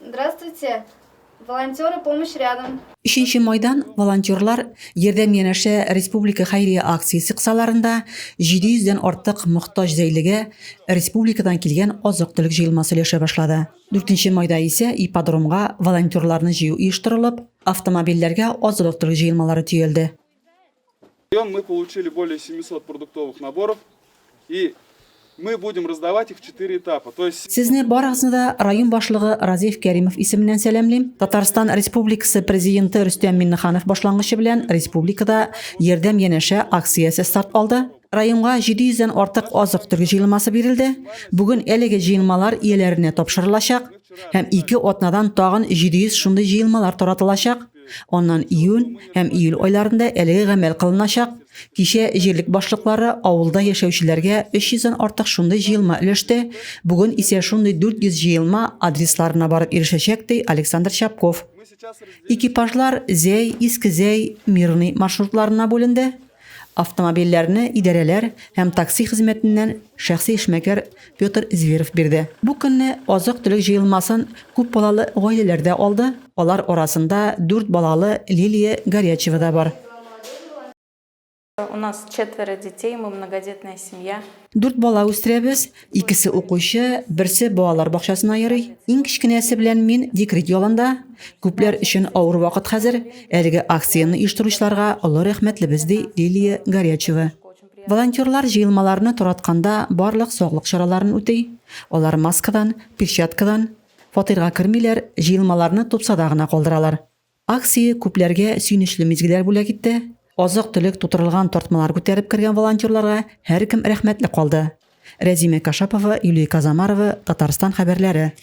Здравствуйте! Волонтеры помощь рядом. Өченче майдан волонтерлар Ярдәм янәшә республика хәйрия акциясе кысаларында 700 дән артык мохтаҗ зәйлегә республикадан килгән азык-төлек җыелмасы өләшә башлады. Дүртенче майда исә ипподромга волонтерларны җыю оештырылып, автомобильләргә азык-төлек җыелмалары төялде. Мы получили более 700 продуктовых наборов и мы будем раздавать их в четыре этапа. То есть... Сезне барыгызны да район башлыгы Разиф Кәримов исеменнән сәламлим. Татарстан Республикасы Президенты Рөстәм Миңнеханов башлангычы белән республикада Ярдәм янәшә акциясе старт алды. Районга 700 дән артык азык-төлек җыелмасы бирелде. Бүген әлеге җыелмалар ияләренә тапшырылачак һәм ике атнадан тагын 700 шундый җыелмалар таратылачак. Аннан июнь һәм июль айларында әлеге гамәл кылыначак. Кичә җирлек башлыклары авылда яшәүчеләргә 300 дән артык шундый җыелма өләште, бүген исә шундый 400 җыелма адресларына барып ирешәчәк, ди Александр Чапков. Экипажлар Зәй, Иске Зәй, Мирный маршрутларына бүленде. Автомобильләрне идарәләр һәм такси хезмәтеннән шәхси эшмәкәр Петр Зверев бирде. Бу көнне азык-төлек җыелмасын күп балалы гаиләләр дә алды, алар арасында дүрт балалы Лилия Горячева да бар. У нас четверо детей, мы многодетная семья. Дүрт бала үстерәбез, икесе укучы, берсе балалар бакчасына йөри. Иң кечкенәсе белән мин декрет ялында. Күпләр өчен авыр вакыт хәзер. Әлеге акцияне оештыручыларга олы рәхмәтлебез, ди Лилия Горячева. Волонтерлар җыелмаларны таратканда барлык саклык чараларын үти. Алар маскадан, перчаткадан, фатирга кермиләр, җыелмаларны тупсада гына калдыралар. Акция күпләргә сөенечле мизгелләр бүләк итте. Азык-төлек тутырылган тартмалар күтәреп кергән волонтерларга һәркем рәхмәтле калды. Рәзимә Кашапова, Юлия Казамарова, Татарстан хәбәрләре.